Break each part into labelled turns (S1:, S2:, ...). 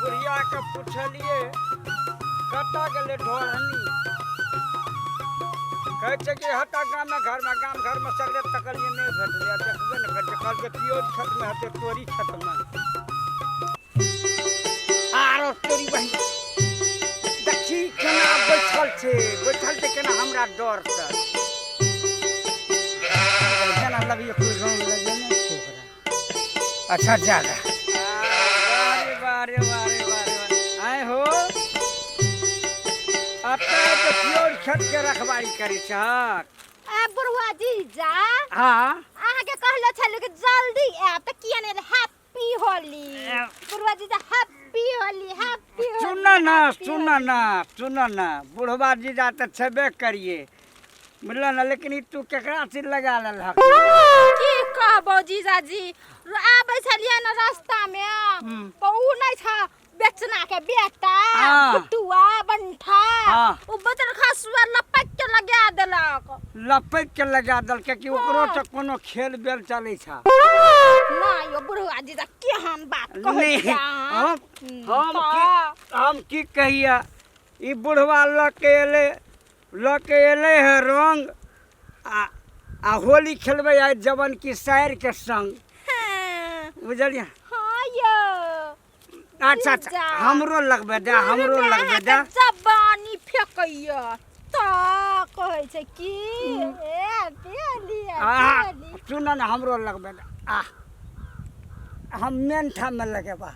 S1: बुढ़ियाके पुछलियै कतऽ गेलै ढोरनी। कहै छै कि हटा गामे घरमे, गाम घरमे सगरे तकलियै नहि भेटलै। आ देखबे नहि करै छै। कहलकै पियोज खेतमे हेतै, तोरी खेतमे। आरो तोरी बहिन, देखी केना बैठल छै, बैठल छै केना हमरा डरसँ, जेना लगैए कोइ रंग लगेने छै ओकरा। अच्छा जा गा। अरे बारे बारे बारे आय हो, अतः तऽ प्योर खेत के रखबारी करै छहक।
S2: ए बुढ़वा जीजा।
S1: हाँ।
S2: अहाँके कहले छलै कि जल्दी आयब, तऽ किया नहि? हैप्पी होली बुढ़वा जीजा, हैप्पी होली, हैप्पी होली।
S1: सुन ना, सुन ना, सुन ना, बुढ़वा जीजा तऽ छेबे करिए, बुझल ने? लेकिन ई तू केकरा से लगा लेलहक?
S2: की कहबो जीजाजी, आबै छलियै ने रास्ता में, तऽ उ नहि छ बेचना के बेटा, भुटुआ बंठा, उ बदर खसुआ लपक के लगा देलक।
S1: लपक के लगा देलकै कि ओकरो से कोनो खेल बेल चलै छ?
S2: ना यो बुढ़वा जीजा, केहन बात कहै
S1: नहीं,
S2: छियै अहाँ?
S1: हम की कहिया, ई बुढ़वा लऽ के एलै, लऽ के एलै है रंग आ होली खेलबै आइ जवन की सायर के संग। बुझलियै?
S2: हाँ यौ।
S1: अच्छा अच्छा,
S2: जीजा।
S1: हमरो लगबे दे, हमरो लगबे दे।
S2: जबानी फेकैया तऽ कहै छै की ए होली,
S1: आ
S2: होली।
S1: सुन ने, हमरो लगबे दे। आ हम मेन ठाम में लगेबा।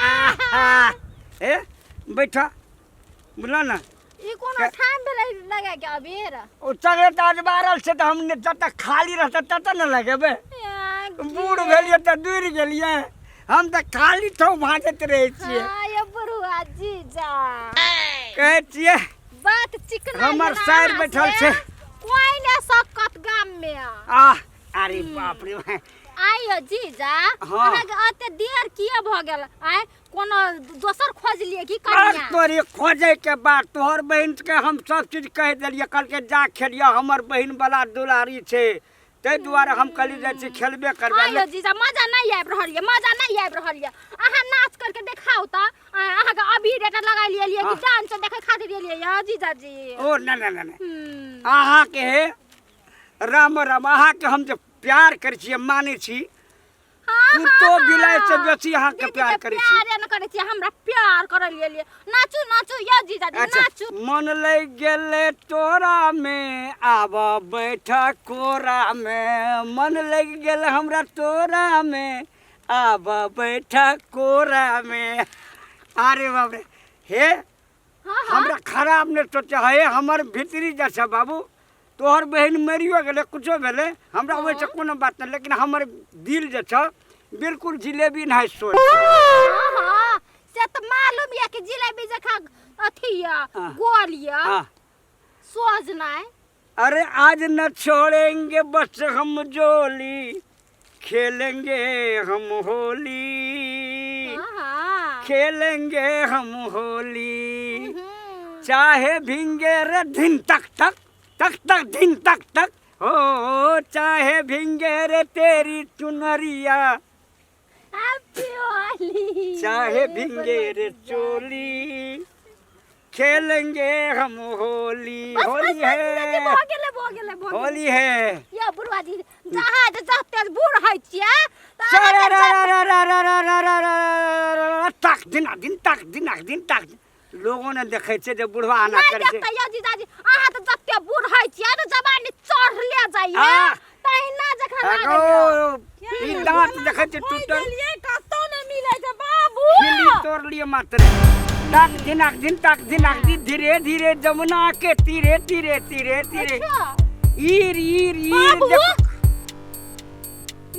S1: आहा, ए बैठ, बुझल ने?
S2: ई कोनो ठाम भेलै लगा के अबीर?
S1: ओ सगरे तऽ अजबारल छै, तऽ हम ने जतऽ खाली रहतै ततऽ ने लगेबै। बूढ़ भेलियै तऽ दूर गेलियै, हम तऽ खाली ठौ भाजैत रहै छियै।
S2: हाँ यो बुढ़ुआ जीजा।
S1: कहै छियै
S2: बात चिकना।
S1: हमर साइर बैठल छै।
S2: कोई ने सकत गाम में।
S1: आह, अरे बाप रे।
S2: आइयो जीजा।
S1: हाँ।
S2: अहाँके एते देर किया भऽ गेल? आइ कोनो दोसर खोज लिए की
S1: अरे
S2: कनिया?
S1: तोरी खोजे के बाद तोहर बहिन के हम सब चीज कहि देलियै, कहलकै जा खेलियह, हमर बहिन बला दुलारी छै, ताहि दुआरे हम कहली जाइ छी खेलबे करबै।
S2: आइयो जीजा, मजा नहीं आबि रहल ये, मजा नहीं आबि रहल ये। अहाँ नाच करके देखाउ तऽ। अहाँके अबीर एटा लगा लिए कि डांस देखे खातिर एलियै ये जीजाजी?
S1: ओ ना ना ना ना। अहाँके राम राम, अहाँके हम जे प्यार करै छियै, मानै छी, कुत्तो बिलाइ से बेसी अहाँके
S2: दीदी
S1: प्यार
S2: के
S1: करै छी।
S2: प्यारे न करै छी, हमरा प्यार करै लिए। नाचू नाचू यो जीजाजी।
S1: अच्छा।
S2: नाचू।
S1: मन लागि गेलै तोरा में, आब बैठ कोरा में। मन लागि गेल हमरा तोरा में, आब बैठ कोरा में। अरे बाप रे, हे।
S2: हाँ हाँ।
S1: हमरा खराब नहि सोचे हे, हमर भीतरी जैसे बाबू, तोहर बहिन मरियो गेलै, कुछो भेलै, हमरा ओहिसँ कोनो बात नहि, लेकिन हमर दिल जे छ बिल्कुल जिलेबी नहि सोच।
S2: हाँ हाँ, से तऽ मालूम यऽ कि जिलेबी जकाँ अथी यऽ, गोल यऽ, सोझ नहि।
S1: अरे आज न छोड़ेंगे बस हम जोली, खेलेंगे हम होली।
S2: हाँ हाँ।
S1: खेलेंगे हम होली, चाहे भींगे रे धिन तक तक तक तक धिन तक तक हो, चाहे भींगे रे तेरी चुनरिया,
S2: हैप्पी होली।
S1: चाहे भींगे रे चोली, खेलेंगे हम होली।
S2: बस,
S1: होली
S2: बस, बस,
S1: है।
S2: भऽ गेलै, भऽ गेलै, भऽ गेलै।
S1: होली है।
S2: यौ बुढ़वा जी, जहाँ जे जते बूढ़ होइ छियै तऽ अहाँके
S1: तक दिन दिन तक दिन दिन तक लोगो ने देखै छै जे बुढ़वा आना
S2: नहि
S1: करै छै।
S2: देखतै यौ जीजाजी, अहाँ तऽ जते बूढ़ होइ छियै तऽ जवानी चढ़ले जाइए, तहिना जखन
S1: आगो
S2: लागैए।
S1: ई दांत देखै छै टूटल।
S3: गेलियै, कतौ नहि मिलै छै बाबू।
S1: खिल्ली तोड़ लिए मात्र तक दिनाक दिन तक दिनाक दिन धीरे धीरे जमुना के तीरे तीरे तीरे तीरे।
S2: अच्छा।
S1: ईर ईर ईर।
S3: बाबू।
S1: देख-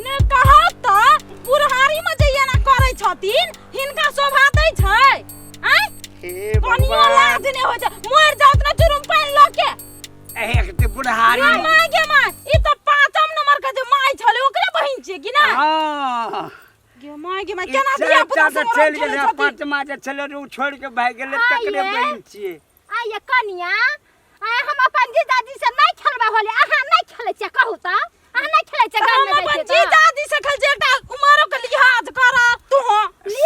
S3: ने कहब तऽ बुढ़ारी में जे एना करै छथिन, हिनका शोभा दै छै? आँय?
S1: हे
S3: कनियो
S1: भगवान।
S3: लाज नहि होइ छै? मरि जाउत ने चुरुम पानि लऽ के।
S1: एक ते बुढ़ारी।
S3: गे माय, गे माय, ई तऽ पाँचम नंबर के जे माय छलै ओकरे बहिन छियै कि ना?
S1: हाँ।
S3: गे माय, गे माय,
S1: ई
S3: केना धिया पुता
S1: चाचा
S3: संग
S1: चलि
S3: खेलै
S1: गेलै
S3: छथिन?
S1: पाँचमा जे छलै रे, ओ छोड़ि के भागि गेलै, तकरे
S2: आइये।
S1: बहिन छियै।
S2: आइये कनिया, आइ हम अपन जीजाजी से नहि खेलबै होली। अहाँ नहि खेलै छियै? कहू तऽ, अहाँ नहि खेलै छियै?
S3: हम
S2: गाममे
S3: अपन
S2: जाइ छियै तऽ?
S3: जीजाजी से खेल छै, एकटा उमरो के लिहाज कर तू।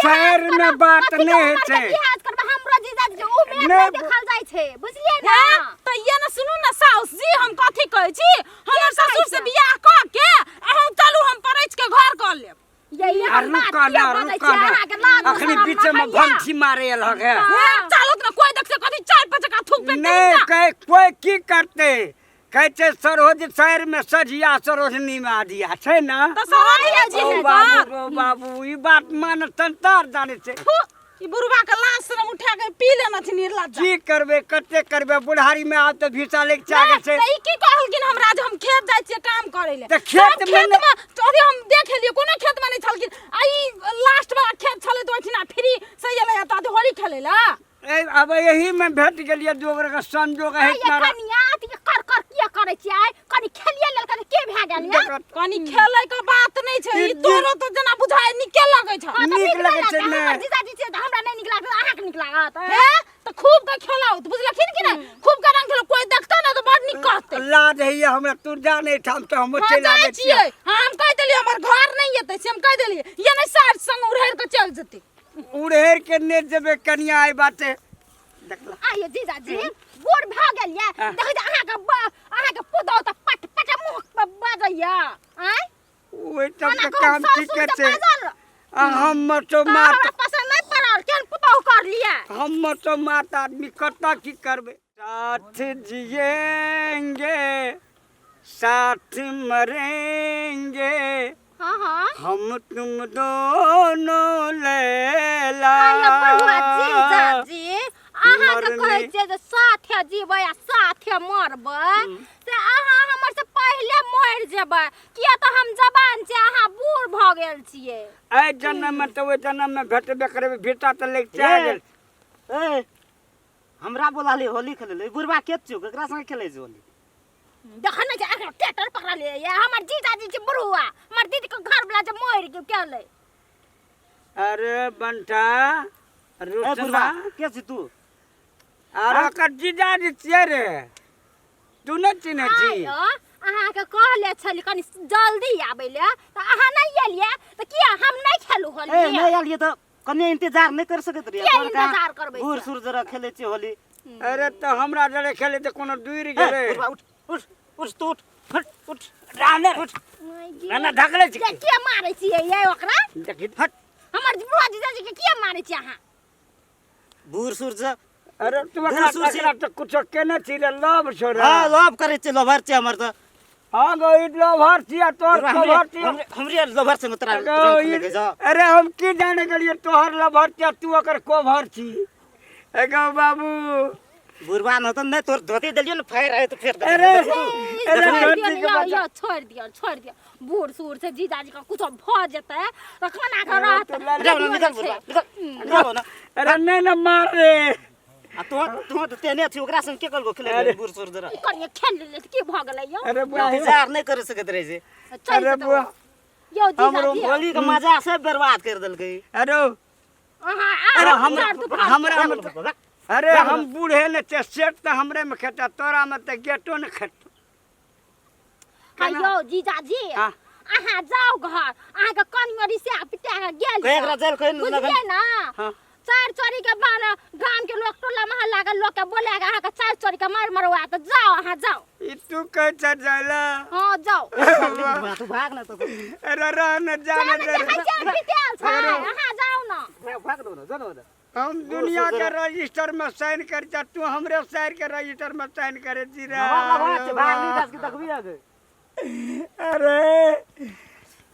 S1: शहर में बात
S2: कथी के
S1: नहीं
S2: उमर के
S1: छै।
S2: लिहाज करबै हमरा जीजाजी जे उमेर
S1: नहि
S2: नहि देखल जाइ छै बुझलियै ने
S3: हे, तऽ ये ने सुनू ने साउस जी हम कथी कहै छी हमर ससुर से बियाह कऽ के अहूँ चलू हम परैछ के घर कऽ लेब
S2: ये ये
S1: आ
S2: हम बात
S1: रुका
S2: किया
S1: ना
S2: बजै
S1: रुका
S2: छियै
S1: ना
S2: अहाँके लाज
S1: अखनी
S2: शरम
S1: बीच में
S2: नहि होइया?
S1: भंठी मारे अलग है
S3: हे, चलू तऽ कोई देखते कथी चारि पाँच का थूक फेंक
S1: नहीं कह कोई की करते कहै छै सरोज शहर में सझिया सरोजनी में आदिया छै ना
S3: तऽ सरोजिया जी
S1: ओ
S3: है
S1: बाबू ओ बाबू ई बात मान संसार जाने छै
S3: फू, ई बुढ़वा के लाज शरम उठा के पी लेना छै निर्लज्ज
S1: की करबै कते करबै बुढ़ारी में आब तऽ भीसा लेके चाहे छै
S3: तऽ ई की कहलखिन हमरा जे हम खेत जाइ छियै काम करै ले
S1: तऽ खेत
S3: सब
S1: मे
S3: खेत में अरे हम देख लियै कोनो खेत में नहि छलखिन आ ई लास्ट वाला खेत छलै तऽ ओहिठिना फ्री से एलै तऽ होली खेलै लए
S1: ए, अब यही में भेट गेलियै दू गोरे के संजोग है
S2: आइ
S1: इतना
S2: कनिया अथी कर कर किया करै छियै कनि खेलिए लेल कनि के भए गेल या
S1: देखत
S3: कनि खेलै के बात नहि छै ई
S1: ई
S3: तोरो तऽ जेना बुझाय नीके लगै छै
S2: हँ, तऽ
S1: नीक लगै छै
S2: हमर
S1: ने।
S2: जीजाजी छियै तऽ हमरा नहि नीक लागत अहाँके नीक लागत
S3: हे तऽ खूब के खेलाउ तऽ बुझलखिन कि नहि खूब के रंग खेलाउ कोई देखतौ ने तऽ बड़ नीक कहतै
S1: लाज होइए हमरा तू जा नहीं ठाम तऽ हम
S3: हाँ
S1: चलि
S3: जाइ
S1: आबै छियै
S3: छियै हाँ हम कहि देलियै हमर घर नहि एतै से हम कहि देलियै ये नहि सार संग उड़ैर के चलि जेतै
S1: उड़ेर के ने जेबे कनिया आई बाटे देखला
S2: आइयो जीजाजी बूढ़ भऽ गेल ये
S1: हाँ।
S2: देखै छी अहाँके अहाँके पुतहु तऽ पट पट मुँह पर बजैया आँय
S1: ओहि सब
S2: ओना
S1: के
S2: कहू
S1: काम
S2: सासुर
S1: ठीके
S2: से
S1: छै
S2: बाजल
S1: आ हम तो
S2: तऽ
S1: मात
S2: हमरा पसंद नहि पड़ल केहन पुतहु कर लिअ
S1: हम तो मात आदमी कतऽ की करबै साथ जिएंगे साथ मरेंगे
S2: हाँ हाँ
S1: हम तुम दोनों लैला
S2: आइयो बउआ जीजाजी अहाँके
S1: मरनी।
S2: कहै छियै जे साथे जीबै आ साथे मरबै से अहाँ हमर से पहिले मरि जेबै किया तऽ हम जवान छियै अहाँ बूढ़ भऽ गेल छियै
S1: एहि जन्म में तऽ ओहि जन्म में भेटबे करबै बेटा तऽ लग चलि गेल
S4: ए हमरा बोला ले होली खेले ले बुढ़वा के छियो केकरा संगे खेले छै होली
S2: देखै नहि छै एकरा ट्रैक्टर पकड़ल ये हमर जीजाजी छै बुढ़ुआ हमर दीदी के घर वाला जे मरि गेल केलै
S1: अरे बंटा
S4: ए
S1: रुसना
S4: बुढ़वा के छी तू
S1: अरे ओकर जीजाजी छियै रे तू नहि चिन्है छी
S2: आइयो अहाँके कहले छली कनि जल्दी आबै ले तऽ अहाँ नहि एलियै तऽ किया हम नहि खेलू
S4: ए
S2: होली
S4: नहीं आलिए तऽ कने इंतजार नहीं कर सकत रहिए
S2: किया
S4: तोहर कहाँ
S2: इंतजार करबै
S4: बूढ़
S2: छै?
S4: सूर जरा खेले छियै होली
S1: अरे तऽ हमरा जरे खेले तऽ कोनो दूर
S4: ए,
S1: गेलै
S4: बुढ़वा उठ उठ उठ तू उठ हट उठ
S1: राने
S4: उठ
S1: ना ना धकले छी
S2: के किया मारै छियै ये ओकरा
S1: देखी
S4: हट
S2: हमर बुआ जीजाजी के किया मारै छियै अहाँ
S4: बूढ़ सूर से
S1: अरे तू
S4: दूर
S1: एकरा
S4: सूर से-
S1: एकरा तऽ कुछो केने छी रे लव छो रे
S4: हाँ लव करे छे लवर छे हमर तऽ
S1: हाँ गो ई लवर छियै तोहर
S4: बुढ़वा, हमरे
S1: कवर छियै
S4: हमरे हमरे लवर संग तोरा
S1: गो,
S4: रंग
S1: ई-
S4: खेले के जा
S1: अरे हम की जाने गेलियै तोहर लवर छियै तू ओकर कोभर छी ए गो बाबू
S4: बुढ़वा न तऽ नहीं तोर धोती देलियो ने फायर आय तऽ फेर
S1: अरे अरे
S2: छोड़ दियौ
S1: धोती
S2: ने
S1: के
S2: यौ
S1: बचा
S2: यौ छोड़ दियौ छोड़ दियौ बूढ़ सूढ़ छै जीजाजी के कुछो भऽ जेतै तऽ खाना के
S1: अरे
S2: रहत
S1: तो लड़-
S4: निकल निकल बुढ़वा निकल निकल ना
S1: अरे नहीं ना मार रे
S4: आ तो तो तऽ तेने छी ओकरा संग के कहलको खेले
S1: अरे।
S4: बूढ़ सूढ़ जरा
S2: कनिए खेल लेले तऽ की भऽ गेलै यौ
S1: अरे बुआ
S4: इंतजार नहीं कर सकत रहे छै
S2: चलि
S1: अरे
S2: जेतै
S1: बुआ
S2: यौ
S1: हमरो
S2: जीजाजी
S4: होली के मजा सब बर्बाद कर देलकै
S1: अरे
S2: अहाँ
S1: अरे
S2: आउ
S1: हम
S2: चार दुपहर
S1: हमरा में तऽ- अरे हम बूढ़े ने छै सेट तऽ हमरे में खेता तोरा में तऽ गेटो ने खेतो
S2: हाँ यौ जीजाजी
S1: हाँ।
S2: अहाँ जाउ घर अहाँके कनियो रिसिया पिटा के गेल
S4: कहे एकरा जेल कहे
S2: बुझलियै
S4: लगन
S2: ना
S1: हाँ।
S2: चार चोरी के बार गाम के लोग टोला मोहल्ला के लोग के बोले के अहाँके चार चोरी के मार मरवा तऽ जाओ अहाँ जाओ
S1: ई तू कहै छ जाइला
S2: हाँ जाओ
S4: तू भाग ना तो
S1: अरे रह न जाने
S2: जाने
S1: दे
S2: देखै छियै पिटायल छै अहाँ जाउ ना
S4: भाग दो ना जानो ना
S1: हम दुनिया के रजिस्टर में साइन कर जा तू हमरे साइन के रजिस्टर में साइन करे जी रे
S4: भाग नहीं जा के देखबी आगे
S1: अरे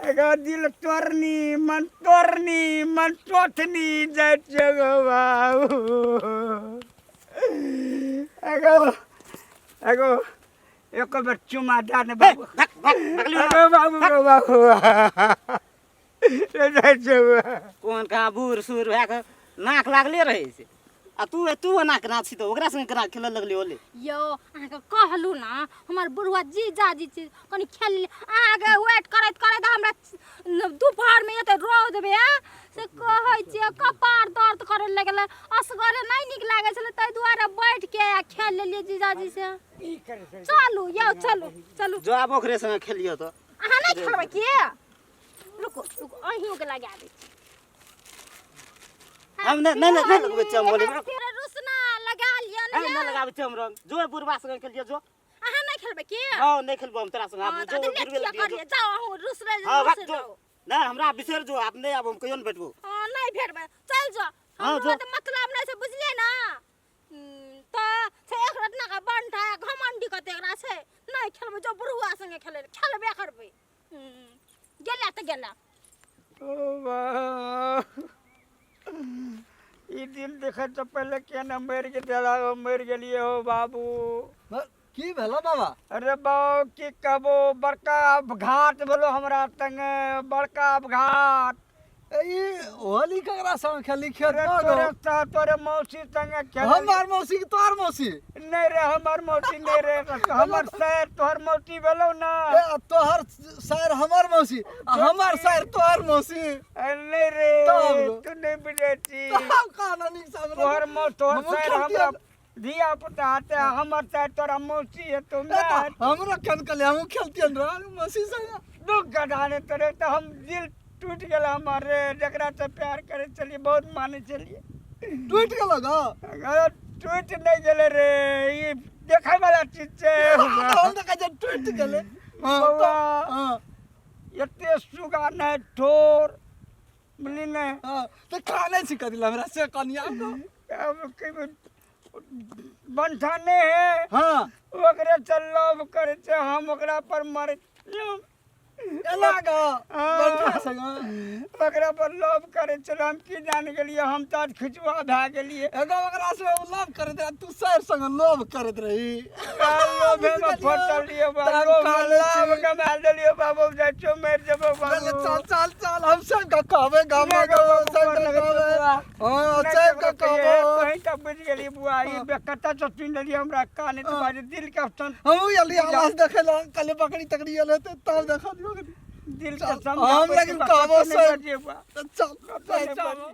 S1: एगो दिल तोड़नी मन तोड़नी मन तोथनी जाइ छियै गो बाबू एगो एगो एको बेर चुमा दे ने बाबू एगो बाबू गो बाबू रे जाइ छियै गो।
S4: कोन कहाँ बूढ़ सूढ़ भए कऽ नाक लागले रहै छै आ तू तू ओना केना छी तऽ ओकरा संगे केना खेलऽ लगली होली
S2: यौ अहाँके कहलहुँ ने हमर बुढ़वा जीजाजी छै कनि खेल ले अहाँके वेट करैत करैत हमरा दुपहरमे एते रौद भए से कहै छियै कपार दर्द करऽ लगलै असगरे नहि नीक लागै छलै ताहि दुआरे बैठके आ खेल लेलियै जीजाजी से चलू यौ चलू चलू
S4: जो आब ओकरे संगे खेलियौ तऽ
S2: अहाँ नहि खेलबै की रुकू रुकू अहीँके लगा दै छी
S4: हम नहि नहि नहि लगबै छियै हम होली में।
S2: रुसना लगा लिअ
S4: ए,
S2: ने।
S4: नहि लगाबै छियै हम रंग। जो बुढ़बा संगे खेलियै जो।
S2: अहाँ नहि खेलबै की?
S4: हँ, नहि खेलबो हम तोरा संगे। आब
S2: हाँ,
S4: जो
S2: तऽ
S4: बुढ़बे
S2: लेट
S4: लग
S2: कर
S4: जो।
S2: लिअ, जाउ अहूँ रुसरे।
S4: हँ, भाग
S2: रुसि
S4: जो।
S2: रहू।
S4: नहि, हमरा बिसरि जो, आब नहि आब हम कहियो नहि भेटबो।
S2: हाँ, नहि भेटबै, चल जो।
S4: हाँ,
S2: हमरा
S4: जो।
S2: तऽ मतलब नहि छै, बुझलियै ने? तऽ छै एक रत्ना के बंठा घमंडी कते एकरा छै। नहि खेलबै, जो बुढ़ुआ संगे खेलै लए, खेलबे करबै। गेला तऽ गेला।
S1: ओ बा, ई दिन देखे से पहले के ना मर के देला हो, मर गेलिए हो बाबू।
S5: की भेलो बाबा?
S1: अरे बाबू, की कहबो, बड़का अपघात भेलो हमरा संगे, बड़का अपघात।
S5: ए, ई होली ककरा संग खेली खेत
S1: अरे
S5: न
S1: तोरे
S5: गो?
S1: तोरे मौसी संगे खेल।
S5: हमार मौसी की तोहर मौसी?
S1: नहीं रे, हमर मौसी नहीं रे, हमर सैर तोहर मौसी भेलो ना।
S5: ए, तोहर सार हमर मौसी आ हमर सार तोहर मौसी?
S1: ए, नहीं रे।
S5: तब?
S1: तू नहीं बुझे छी।
S5: तब काना नीक से हमरा
S1: तोहर मौ तोहर
S5: हमहूँ
S1: सैर
S5: खेलती
S1: हमरा
S5: हन।
S1: धिया पुता हते, हमर सैर तोरा मौसी है तुम।
S5: ए, त हमरा केन कले हमहूँ खेलतियन रे मौसी संगे।
S1: दुख गढ़ाने तोरे तो हम दिल टूट गेल हमारे, जकरा से प्यार करे चलिए, बहुत माने चलिए।
S5: टूट गेलो ग?
S1: अरे टूट नहीं गेले रे, ई देखे वाला चीज छै।
S5: हम तऽ कहै छियै टूटि गेलै। हँ,
S1: बौआ।
S5: हँ।
S1: एते सुगा नहि ठोर, बुझली ने?
S5: हँ, तऽ खाने छी कथी लए हमरा से कनिया?
S1: अब बंठा नहीं है।
S5: हँ।
S1: ओकरे से लव करे छै, हम ओकरा पर मरे।
S5: एना ग?
S1: हाँ।
S5: बंठा संग
S1: ओकरा पर लव करे छल, हम की जान गेलियै, हम तऽ आज खिचुआ भए गेलियै।
S5: एगो ओकरा से लव करैत रहे, तू सर संग लव करैत रही।
S1: लोभे में फसल लियै
S5: तब
S1: बाबू,
S5: काले
S1: लाभ
S5: छी।
S1: कमा देलियै बाबू, जाइ छियौ, मरि जेबौ
S5: चल
S1: बाबू।
S5: चल चल चल, हम सब के कहबै गाम
S1: नहि
S5: गाम
S1: बाबू,
S5: सब
S1: गोर
S5: के
S1: लगै छियौ
S5: कहबै।
S1: बुआ।
S5: हँ,
S1: नहि
S5: सब के
S1: ककरो कहियै,
S5: कहबो।
S1: तोहीं तऽ बुझि गेली बुआ, ई कतऽ से सुनि लेलियै, हमरा कान
S5: हाँ।
S1: बाजै दिल के सन।
S5: हमहूँ एलियै आवाज देखै लए, कहलियै बकरी तकरी एलै तऽ तब देखलियौ।
S1: दिल के
S5: चल,
S1: समझाबै
S5: हम लेकिन
S1: छी,
S5: कहबो
S1: कतौ नहि
S5: से
S1: बजियै बुआ।
S5: तऽ चल
S1: कतौ नहि
S5: चल।
S1: बजियै।